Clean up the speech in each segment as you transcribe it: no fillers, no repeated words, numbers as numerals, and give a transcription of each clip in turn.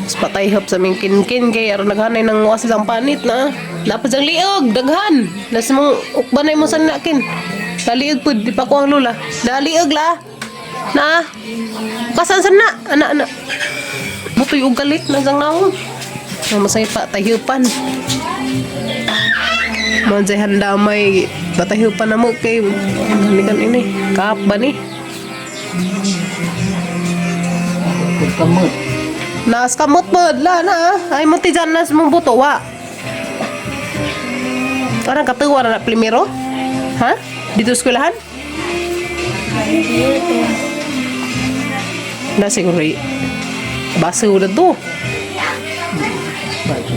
Mas patayhap sa ming kinkin kay aron naghanay ng was ang panit na. Napad sang liog, daghan. Nas mong ukbanay mo sa nakin. Naliog pud di pa ko ang lula. Naliog la. Na. Kasan sa na? Ana ana. Butoy og galit na sang naong. Na masay pa tahipan. Man jay handa may patahipan na mo kay hanikan ini. Kaap ba ni? Kung kamot. Nas kamot pod la na. Ay mo ti dyan nas mong buto wa. Parang katuwa na na primero? Ha? Dito eskwelahan? Na siguro baso na to. Baso.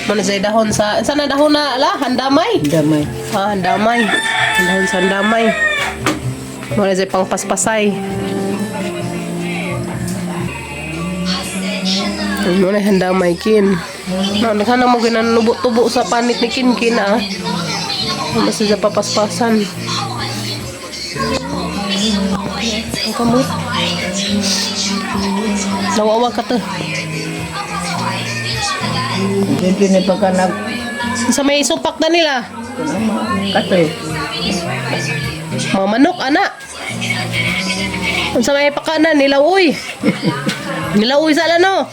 Mano sa dahon sa sana dahon na ala handamay. Damay. Ah, handamay. Dahon sa handamay. Mano sa pangpaspasay. Ano na handamay kin. No, naghanap mo ginanubo-tubo sa panit ni kin kin ah. Ano sa papaspasan. Ang kamot. Nawawa ka to. Dito ni pagka nag... Sa may supak na nila. Kato. Mga manok, ana. Unsa may pakanan nilawoy. Nilawoy sa ano?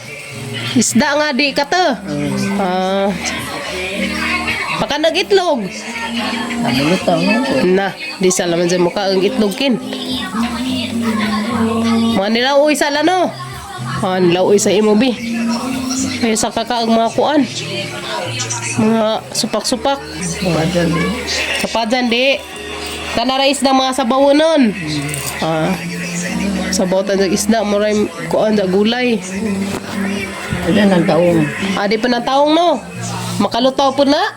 Isda nga di ka to. Ah. Pakanag itlog. Namulutaw na ko. Na, di sa laman sa mukha ang itlog kin. Mga nilawoy sa ano? Ah, nilawoy sa imo bi. Kaya sa kakaag mga kuan. Mga supak-supak. Padal eh. Sa pajan di. Kanara isda mga sabaw nun. Ah. Sabaw tan sa isda moray kuan sa gulay. Ano ng taong. Ah, di pa ng taong no. Makalutaw po na.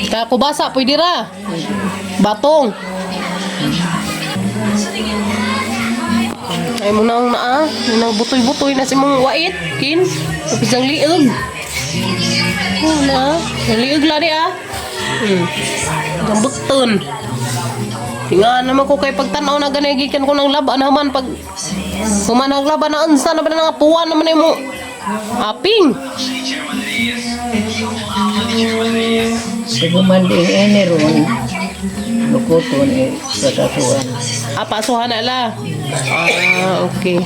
Kaya kubasa, pwede ra. Batong. Ay mo naong naa. Nang butoy-butoy na si mong wait. Kin. Tapos ang liog. Oh, na. Ang liog lari ah. Ang buton. Tinga naman ko kay pagtanaw na ganay gikan ko ng laban naman pag human ang laban na unsa na ba na nga puwan naman mo aping. Pag di eneron, lukuton eh, pasasuan. Ah, pasuhan na la. Ah, okay.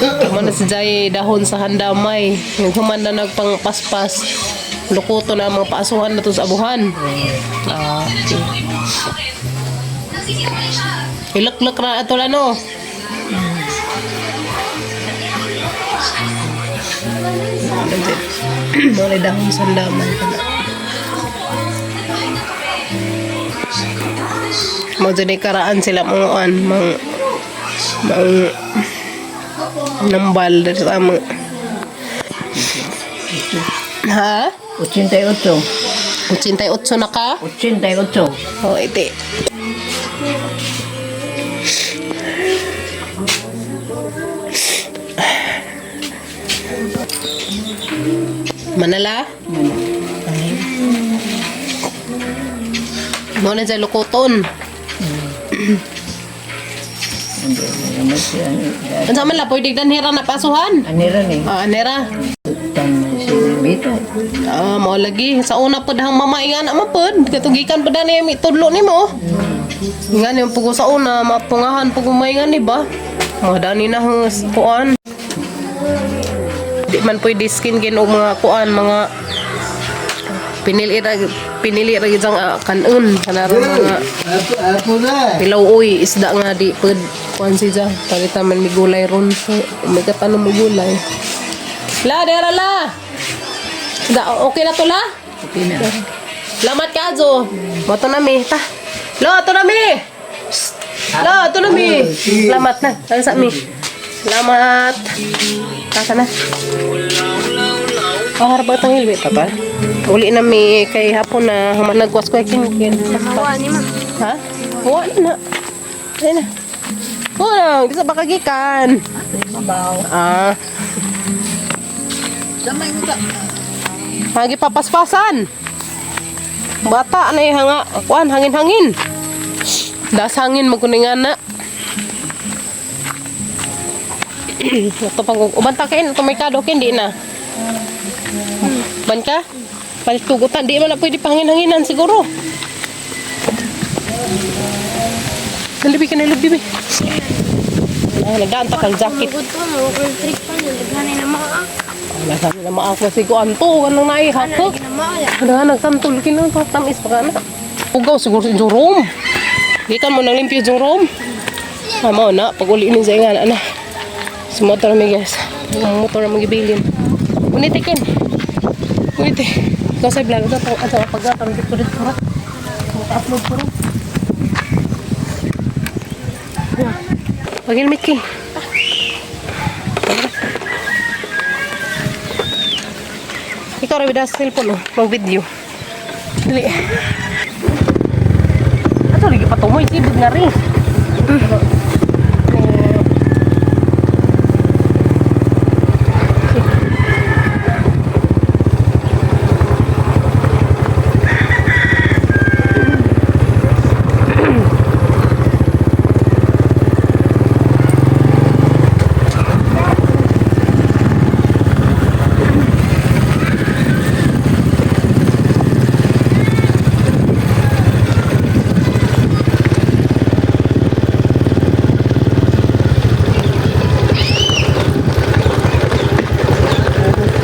Human na si Jai dahon sa handamay. Yung human na nagpangpaspas. Lukuto na ang mga paasuhan na to sa abuhan. Ah, okay. Ilaklak na ito lang, no? Wala dahon sa handamay ka na. Mo dyan karaan sila mga an, mga mga nambal dito sa mga ha? 88. 88 na ka? 88. Oh, iti. Manala? Mo na dyan lukuton. Hindi, naman siya. Unsa man la pwede danhira na pasuhan? Anira ni. Ah, anera. Tan si Bito. Ah, mao lagi sa una pud hang mama ingan ama pud katugikan pud na yung tudlo nimo. Ingan yung pugo sa una matungahan pug umay nga ni ba? Madani na hang kuan. Di man pwede skin gin og mga kuan mga pinili ra gid sang kanon kanaro mga pilaw uy isda nga di pud kuan siya palitan man mi gulay ron so may katanong mo gulay la dera la. Da, okay na to la? Okay na. Lamat ka, Azo. Moto na mi. Ta. Lo, ato na mi. Psst. Lo, ato na mi. Lamat na. Ano sa mi? Lamat. Kasa na. Oh, harap itong hilwi, papa. Uli na mi kay hapon na humanagwas ko ay kinkin. Hawa ni ma. Ha? Wala na. Ayun na. Wala, di sa bakagikan. Mabaw. Ah, Samay mo ka. hagi papaspasan. Bata na hanga kuan hangin-hangin. Das hangin magkuningan na. Ito pang uban ta kain ito may kado kin di na. Ban ka? Palitugutan di man na pwede pahangin-hanginan siguro. Dali ka na lubi bi. Ah, nagdaan ta kang jacket. Gusto mo, electric fan, daghan na maa. Nagdaan na maako si kuan to kanang naay hako. Na maa. Daghan nagtantol kinu to tamis pa kana. Ugaw siguro sa inyong room. Gikan mo nang limpyo yung room. Ah, mao na pag uli ni sa ingan ana. Sa motor mi guys. Ang motor ang magibilin. Unite kin. Unite. Ikaw sa vlog ito pang ato pag pang dito dito ra. Maka-upload ko rin. Pag helmet kin. Ikaw ra bida sa cellphone oh, mag-video. Dili. Ato lagi patumoy sibig na rin.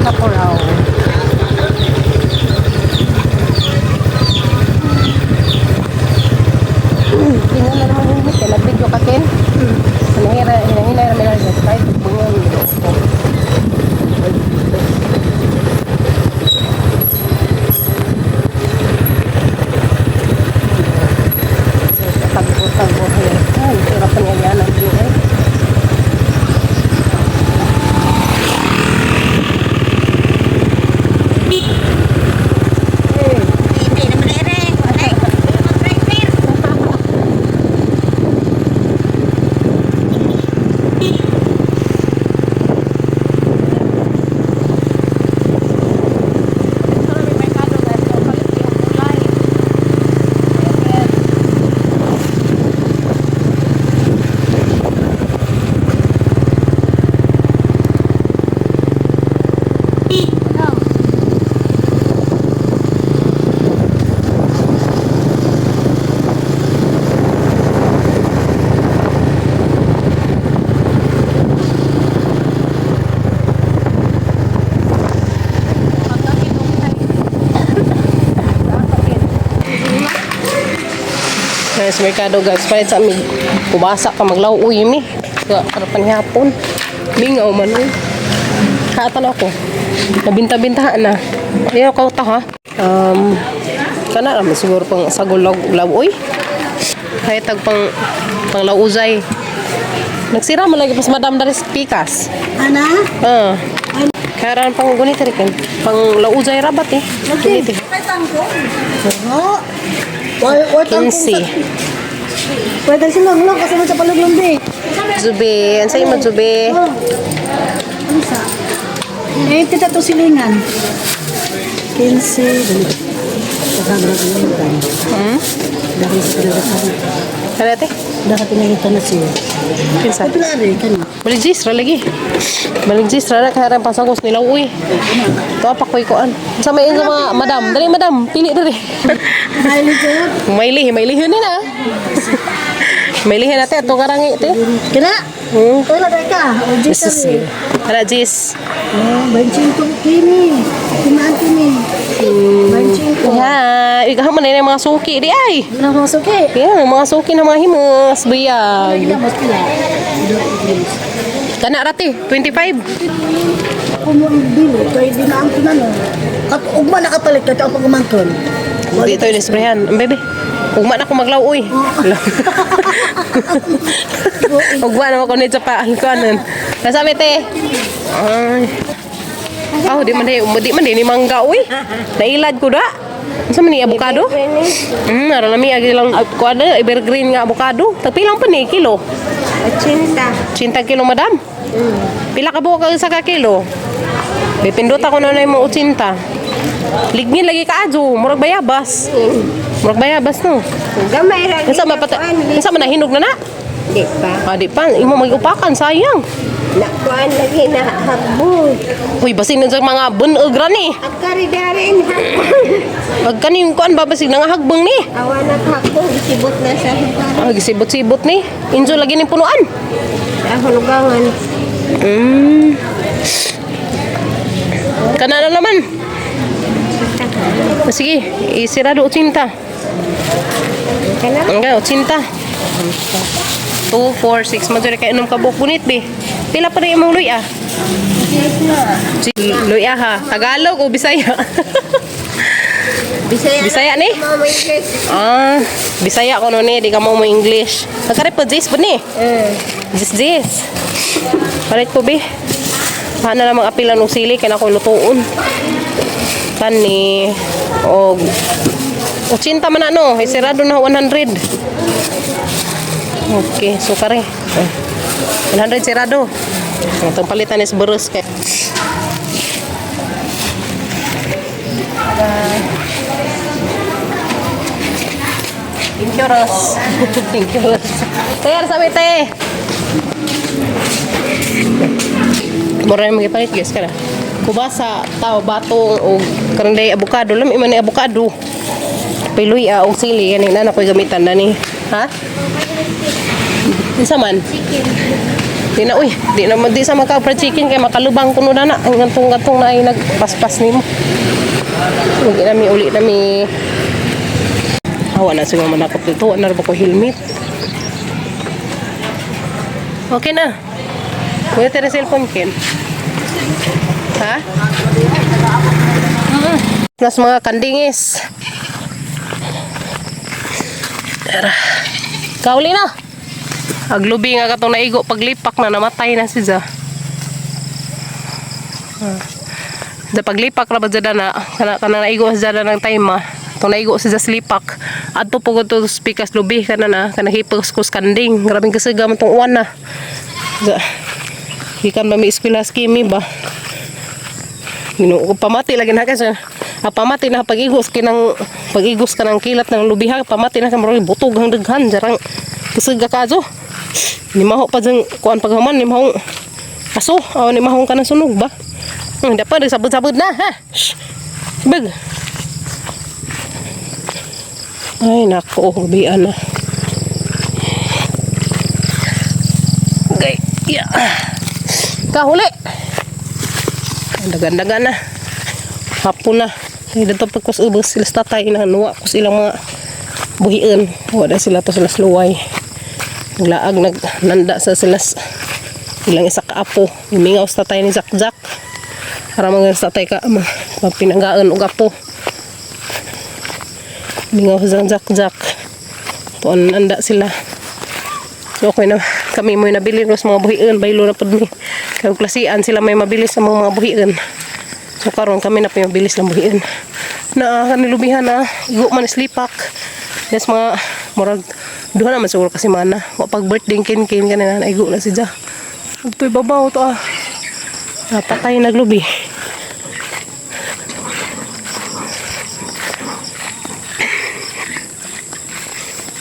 Kaporaw. Tingnan na naman yung helmet. Nag-video ka, Ken? Hinahira, hinahina namin lang sa kahit bungan. Tagbo-tagbo. Ay, hirap pa niya yan ang view eh. Hindi naman ere. Ay, mag-driver. Guys, merkado guys, palit sa amig. Kubasa ka maglaw uy mi. Ka karapan hapon. Mingaw man uy. Kaatan ako. Nabinta-bintahan na. Ayaw ka ta ha. Kana ra man siguro pang sagol law uy. Kaya tag pang pang lawuzay. Nagsira man lagi pas madam daris pikas. Ana? Ah. Kaya ran pang gunit rin pang lauzay rabat eh. Okay. Gunit eh. Ay, tangkong. Oo. Way, way tangkong 15. Pwede silang lang kasi sa paluglumbi. Zube, ang sa'yo mo Zube. Oh. Ano sa? Eh, tita to silingan. 15. Hmm? Dahil sa pinagatan. Ano ate? Dahil pinagatan na siya. Kinsa? Ay, pila rin, kani. Balik jis, ra lagi. Balik jis, ra na kaharang pasagos nila uy. Ito pa koy koan. Sa may ingo mga madam, dali madam, pili dali. Ay, Lizard. Mailihi, mailihin na. Mailihin natin ato karangi ite. Kina? Wala tayo ka. O, Jesus. jis rin. Ara jis. Oh, 25 kini. Kumaan kini. 25. Ya, ikaw man na yung mga suki di ay. Wala akong suki. Yeah, mga suki na mga himas, buyag. Wala mas pila. Kana rate, 25. Kung mo ibili, kay di na ang kinano. At ugma nakapalit kay ang pagumangkon. Hindi ito yung isprehan. Ang bebe. Ugma na ako maglaw, uy. Ugma na ako nito pa. Ang kanan. Nasa te. Ay. Oh, di man di ni mangga, uy. Nailad ko da. Unsa man ni avocado? Aron nami agi lang kuan na evergreen nga avocado. Tagpilang pa ni kilo? 80. 80 kilo, madam. Pila ka buok ang isa ka kilo? Bipindot ako na na mo 80. Lignin lagi ka adyo, murag bayabas. Murag bayabas no. Gamay ra. Unsa man pata unsa man nahinog na na? Di pa. Ah, di pa imo mag-upakan sayang. Nakuan lagi na hagbong. Uy, basin sa mga bunog ra ni. At kari-darin hagbong. Pag kaning kuan ba basig nangahagbong ni. Awa na hagbong. Isibot na sa Ah, gisibot-sibot ni. Injo lagi ning punuan. Sa hulugangan. Kana na naman. Sige, isirado 80. Kana? Ang 80. 2, 4, 6. Madure kay inom ka buok bunit, be. Pila pa rin imong luya? Luya ha. Tagalog o Bisaya? Bisaya. Bisaya ni? Mama English. Ah, Bisaya ko no ni, di ka mo mo English. Nagkari po, Jis po ni. Eh. Jis, Jis. Palit ko, be. Paano na mga apilan og sili, kaya na ako lutuon. Kani, og 80 man ano, isirado na 100. Okay, so kare. Eh, 100 sirado. Itong palitan is burus kay. Thank you, Ros. Thank you, Ros. Ter, sabi te. Mura yung magipalit, guys, kana. Kubasa, tao, batong, o karanday abukado. Lam, iman ni abukado. Piluy, ah, og sili. Yan, na ako'y gamitan na ni. Ha? Unsa man? Di na, uy. Di na, di sa maka fried chicken kay makalubang kuno na na. Ang gantong-gantong na ay nagpaspas nimo. Uli na mi, uli na mi. Awa na siguro manakop dito. Wala na ba ko helmet? Okay na. Kuya tira cellphone, Ken. Ha? Mm. Nas mga kandingis. Tara. Kauli na. Aglubi nga katong naigo paglipak na namatay na si Ja. Sa paglipak ra ba jada na kana kana naigo sa jada ng time ah. Tong naigo sa jas lipak. Adto po to spikas lubi kana na kana hipos kus kanding. Grabing kasiga man tong uwan na. Ja. Gikan ba mi eskwela kimi ba? Ginoo pamati lagi na kasi. Ah, pamati na pag-igos kinang pag-igos ka ng kilat ng lubiha pamati na ka murag butog ang daghan jarang kasiga kazo. Nimaho pa jang kuan paghaman nimahong aso aw nimahong ka ng sunog ba? Dapat sabod-sabod na ha. Shh. Bag. Ay nako, gabian na. Okay, yeah. Kahuli. Dagan-dagan na. Hapon na. Kaya dito pagkus ubos sila sa tatay na nuwa kus ilang mga buhian. Wala sila to sila sluway. Naglaag nagnanda sa sila ilang isa ka apo. Imingaw sa tatay ni Zakzak. Para mga sa tatay ka mapinanggaan og apo. Mingaw sa Zakzak. Tuan nanda sila. So okay na kami mo'y nabili sa mga buhian baylo na pud mi. Kay klasian sila may mabili sa mga buhian. So karon kami na mabilis lang buhian. Na kanilubihan na igo man slipak. Yes mga murag duha naman siguro kasi mana. Wa pag birthday kin kin kanina naigo na si Ja. Ito'y babaw to ah. Napatay naglubi.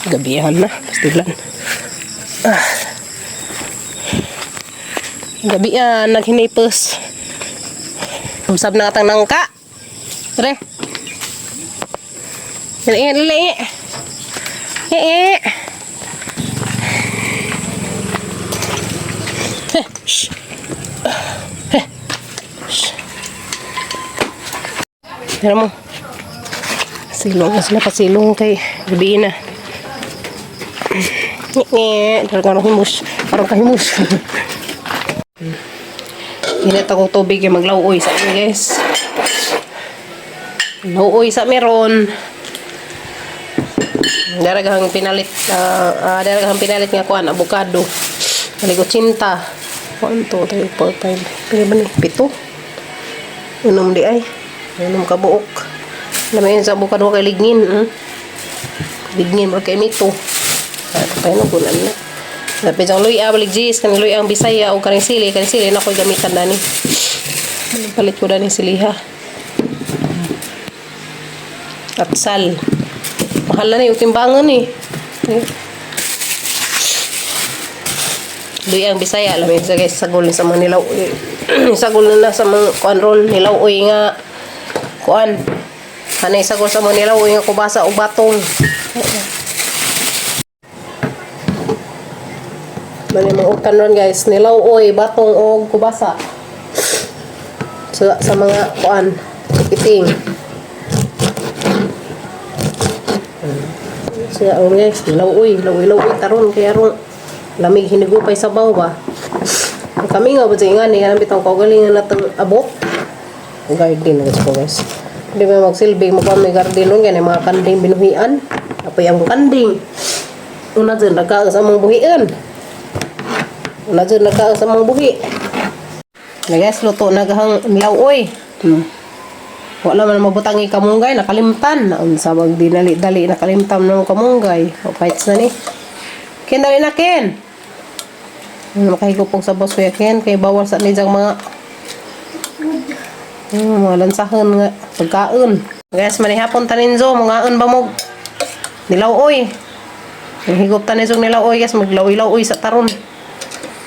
Gabihan na, pastilan. Ah. Gabihan, naghinipos. Usab na katang nangka. Re. Dali, dali. Eh, eh. Heh, shh. Heh, shh. Tira mo. Silong na sila pasilong kay gabi na. Eh, eh. Parang himus. Parang kahimus. Init ako tubig yung maglauoy sa amin, guys. Lauoy sa meron. Daraghang pinalit, daraghang pinalit nga kuan abukado. Balik 80. 1, 2, 3, 4, 5. Pila ba ni? Pito. Unom di ay. Unom ka buok. Lamayin sa abukado kay lignin. Lignin mo kay mito. Ah, patay na gunan na. Lapit ang luya, balik jis, kaning luya ang Bisaya o kaning sili na ako'y gamitan dani. Palit ko dani siliha. Atsal. Mahal na ni yung timbangan eh. Duy ang Bisaya alam sa guys sagol sa mga nilaw sagol na na sa mga kuan ron nilaw uy nga kuan hanay sagol sa mga nilaw uy nga kubasa og batong. Mani mga utan ron guys, nilaw oy batong og kubasa sa mga kuan iting. Siya oh guys, lauoy, lauoy, lauoy taron kaya ron lamig hinigupay sa baw ba. Ang kami nga ba sa nga ni kanang bitaw kaugalingan natong abot. Garden guys ko guys. Hindi ba magsilbi mo pa may garden nun ganyan mga kanding binuhian. Apoy ang kanding. Una dyan nagka sa among buhian. Una dyan nagka sa among buhi. Na guys, luto na gahang lauoy. Wala man mabutang kamunggay, nakalimtan. Unsa bag dinali-dali nakalimtan na mo kamunggay. O kahit sa ni. Ken dali na Ken. Ano makahigupog sa boss kuya Ken kay bawal sa nijang mga mga lansahan nga pagkaon. Guys, manihapon taninzo, mga ba mo nilaw-oy. Higop taninzo nilaw-oy guys, maglaw-law-oy sa taron.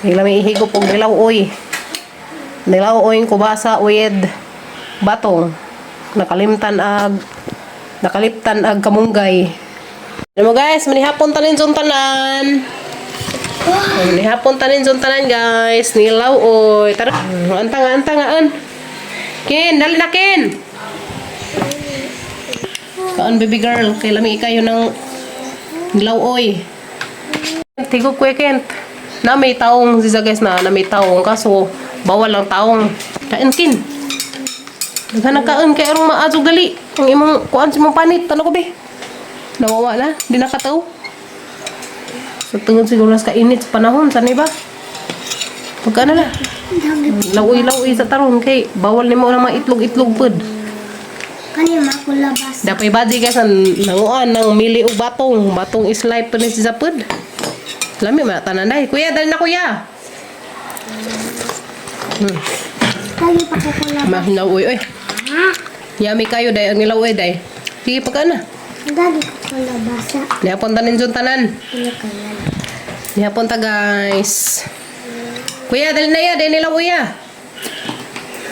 Hila may ihigop og nilaw-oy. Nilaw-oy kubasa uyed batong. Nakalimtan ag kamunggay. Ano mo guys, manihapon tanin tanan. Manihapon tanin tanan guys. Nilaw oy. Tara. Antang antang an. Ken, dali na Ken. Kaan baby girl, kay lami ikayo ng nilaw oy. Tigop ko Ken. Na may taong siya guys na, na may taong kaso bawal lang taong. Kain Ken. Daghan kaon kay arong maadyo dali. Ang imong kuan sa imong panit ano ko be? Nawawa na, di nakataw. Sa tungod siguro sa kainit sa panahon sa ba? Pagka na la. Lauy-lauy sa taron kay bawal nimo ang mga itlog-itlog pud. Kani makulabas. Dapay badi guys ang nanguan ng mili og batong, batong is life pa ni si Zapud. Lami man tanan day. Kuya, dali na kuya. Kani pa ko kulabas. Mahinaw oy oy. Yummy kayo day ang nilaw oy day. Sige pagka na. Dagi ko kulabasa. Nihapon tanin dyan tanan. Ano kaya? Nihapon ta guys. Kuya, dali na ya, dali nila kuya.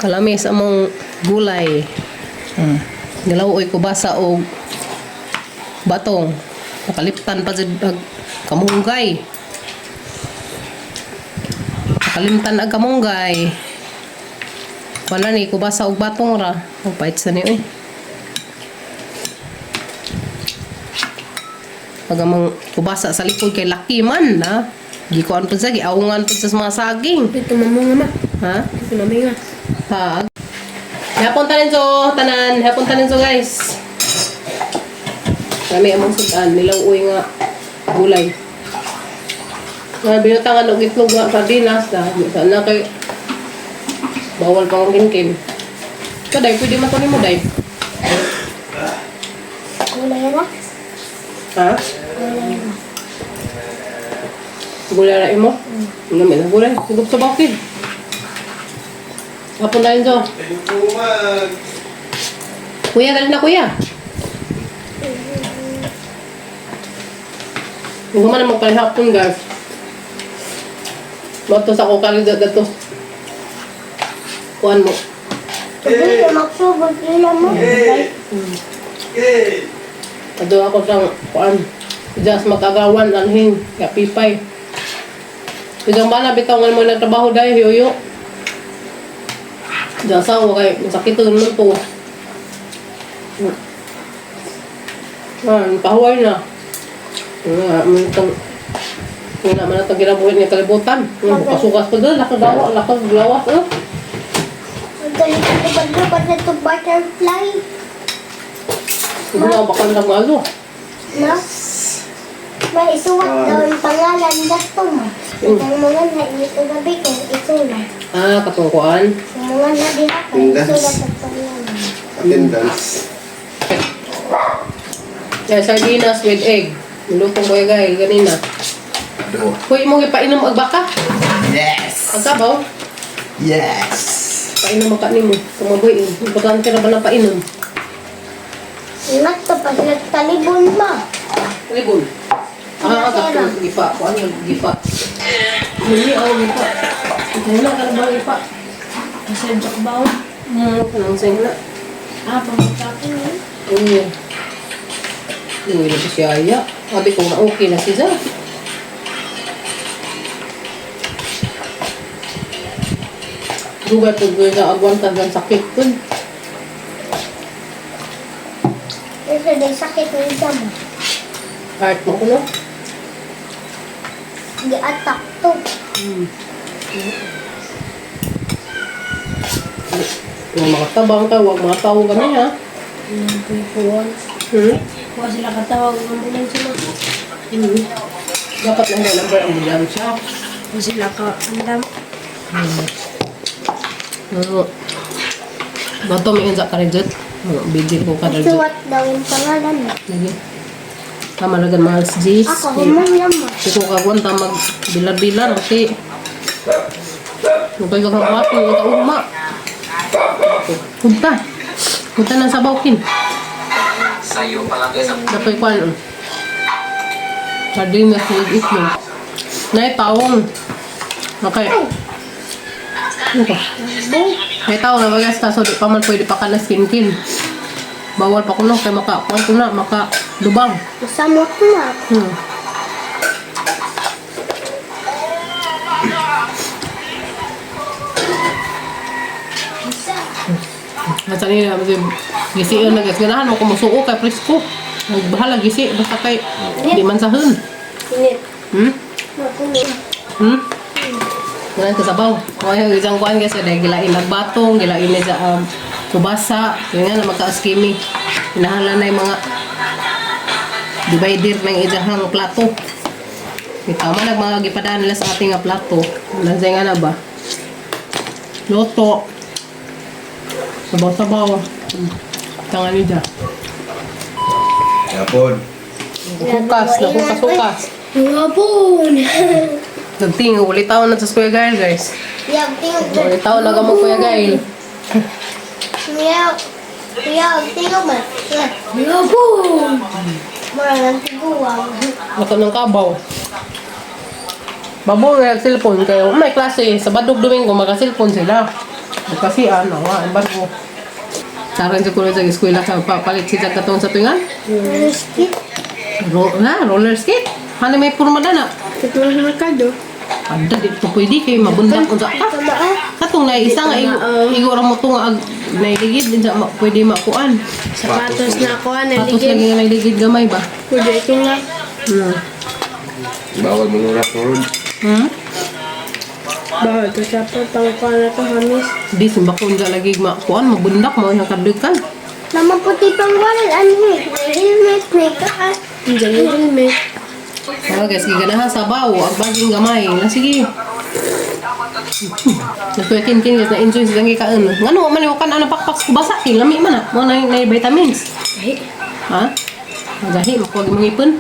Kalamis among gulay. Nilaw oy kubasa og batong. Nakaliptan pa jud ag kamunggay. Nakalimtan ag kamunggay. Wala ni kubasa og batong ra. Og pait sa ni oy. Pag amang kubasa sa likod kay laki man na. Gikuan po sa giawngan po sa mga saging. Dito mamunga ma. Ha? Dito mamunga. Ha? Hapon tanin so, tanan. Hapon tanin so, guys. Kami among sudan, nilaw-uy nga gulay. Nga binutangan og itlog nga sardinas na. Sana kay bawal pang kinkin. Kaday, pwede man to nimo day. Kulay ra. Ha? Kulay ra. Gulay ra imo? Ano may gulay? Sugop sa bakid. Hapon tayo so. Kuya, dali na kuya. Huwag man na magpalihapon, guys. Mato sa ko kalit dato. Kuan mo. Dili magsugod ila mo. Ado ako sang kuan. Just magkagawan anhin ya pipay. Isang bana bitaw nga mo nagtrabaho dahil yoyo. Diyan sa ako kay masakit naman to. Ah, pahuway na. Wala man itong wala man itong ginabuhi niya kalibutan. Kasukas pa doon, lakad dawa, lakad lawas. Oh. Ang galing ko lubad-lubad na itong butterfly. Wala baka lang malo. No? May isuwat daw ang pangalan dato mo. Ang mga na ito gabi kay isulat. Ah, katungkuan. Ang mga na diha kay isulat ang pangalan. Attendance. Yeah, sardinas with egg. Nilutong ko yung gahil ganina. Do. Kuy, imong ipainom og baka. Yes! Ang sabaw, Yes! painom ang kanimo. Tumaboy. Importante ra ba na painom? Not to pa sila talibon ma. Libon. Ah, Sira. kato gipa. Kuan yung gipa. Hindi ako gipa. Wala ka na ba gipa? Kasi joke ba? Kanang sa'yo na. Ah, pangkapin yun. Oo. Uy, na siya siya. Sabi ko na okay na siya. Dugay po ko na agwantan ng sakit po. Kasi day sakit ni siya mo. Heart mo ko no? Gi-attack to. Yung mga tabang ka, huwag mga tao kami ha. Puwan. Hmm? Kuha sila katawag ng ambulansya mo. Dapat lang may number ang ambulansya. Kuha sila ka andam. Ano? Bato may unsa ka rin. Bigil ko ka rin. Isuwat daw yung pangalan mo. Lagi. Tama na gan mga G's. Ako, humang yan mo. Iko ka ta mag bilar-bilar kasi Nagkay ka wapo ka ugma. Kunta. Kunta na sa bawkin. Sa'yo pa lang guys ang Dapat kwan. Sardinas with itlog. Nay tawong. Okay. Ano ka? May tao na bagas kaso di pa man pwede pa ka na skin-kin. Bawal pa kuno kay maka kuan ko na maka lubang. Masamot na. Basta nila, gisiyon na guys. Ganahan mo kumusuo kay presko. Nagbahala gisi basta kay di man sahon. Init. Makulo. Ganahan ka sabaw. O yung isang kuan guys, dahil gilain nagbatong, gilain na sa kubasa. Yun nga na magka-skimmy. Hinahala na yung mga divider ng isang plato. May tama na mga gipadaan nila sa ating nga plato. Nasa nga na ba? Loto. Sabaw-sabaw. Tanga nila. Yapon. Hukas, nahukas-hukas. Ngabon. Nagting, ulit taon na sa Kuya Gail, guys. Yag, tingog. Ulit taon na mo Kuya Gail. Yaw. Yaw, tingog ba? Ngabon. Mura ng tiguang. Ako ng kabaw. Babo nga cellphone kayo. May klase, Sabado Domingo maka-cellphone sila. Kasi ano, nga, ang bago. Taran siguro sa eskwela sa papalit sila katong sa tuingan. Skip. Na, roller skate. Ano may purma na? Ito na sa merkado. Ada dito pwede kay mabundak unsa ka. Tama ah. Katong na isa nga igo, igo ra mo to nga nailigid din sa pwede makuan. Sapatos na ako, Tapos naligid. lagi nga nailigid gamay ba? Pwede ito nga. Bawal mangurak ron. Bawal ito siya pa. Pangkuha na ito, hamis. Di simba ko unsa lagi makuan mabundak mo ang kadukan. Mama puti pang waral. Ano eh? May helmet, may kaa. Diyan yung helmet. Oh, guys, giganahan sabaw, ang baging gamay. Na sige. Nagkuya kin kin guys, na-enjoy sa gangi kaon. Ngano man yung kan ano pakpak basa kin lami man ah. Mo na na vitamins. Ay, Ha? Magahi makuha imong ngipon.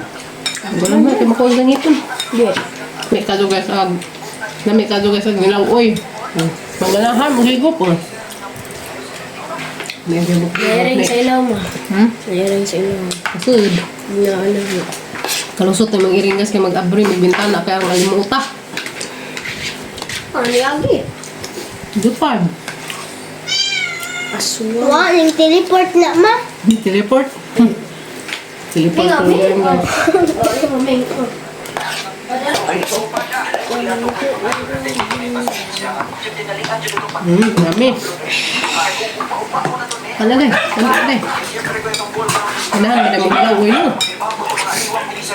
Wala mo kay makuha ang ngipon. di. May kadto guys ag nami kadto guys ag nilaw oy. Manganahan mo higop oh. May higop. Nairing sa ilaw mo. Hmm? Nairing sa ilaw mo. Sud. Na ano mo. Kalusot na mga iringas kay mag-abri magbintana kay ang alimuta. Ano lagi? Good farm. Aswa. Wa, yung teleport na ma. Teleport. Teleport ko yun, guys. Oo, may ko. Dami. Ano na? Ano na? Kailangan mo na maglaw uy no.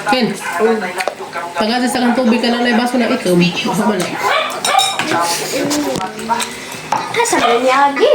Ken. Taga sa sakang tubig ka na na baso na itom. Masama na. Asa na niya agi?